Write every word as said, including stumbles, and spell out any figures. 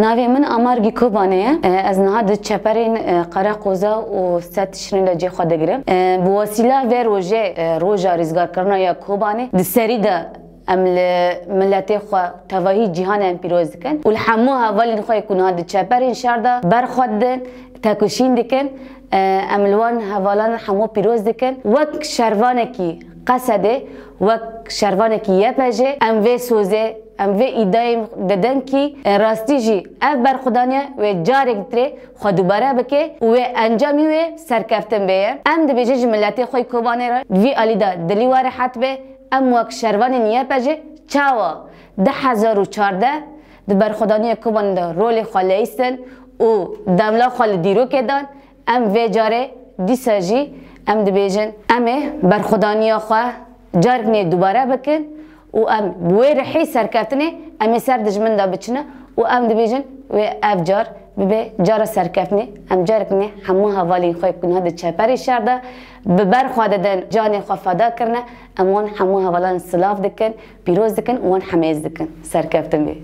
Navê min Amargî Kobanê ye. E, ez niha di çeperên, e, Qereqoza û Setişinê de cê xwe digirim. E, bi wesîla vê rojê, e, roja rîzgarkirina ya Kobanê, di serî de em li miletê xwe, tevahî cîhanê em pîroz dikin û li hemû hevalên xwe ku niha di çeperên şer de ber xwe didin, tekoşîn dikin. E, em li wan hevalan hemû pîroz dikin. Wek şervanekî Qesedê, wek şervanekî Y P G, em vê sozê, em vê îdayê didin kî, e, rastî jî ev berxwedaniye wê carek dirê xwe dubare bike û wê encamî wê serkeftin bê ye. Em dibêjin ji miletê xwe yê Kobanê re, vî alî de dilî we rehet be. Em wek şervanên Y P G çawa du hezar û çardeh di berxwedaniya Kobanê de rolê xwe leyîstin û demla xwe li dîrokê dan, em vê carê dîsa jî em dibêjin, em ê berxwedaniya xwe carikinê dubare bikin û em bi wê rihî serkeftinê em ê ser dijmin de biçine û em dibêjin wê ev car bibe cara serkeftinê. Em carikinê hemû hevalên xwe ku niha di çeperê şer de bi ber xwe didin, canê xwe feda kirine, em wan hemû hevalan silav dikin, pîroz dikin û wan hemêz dikin. Serkeftin bê.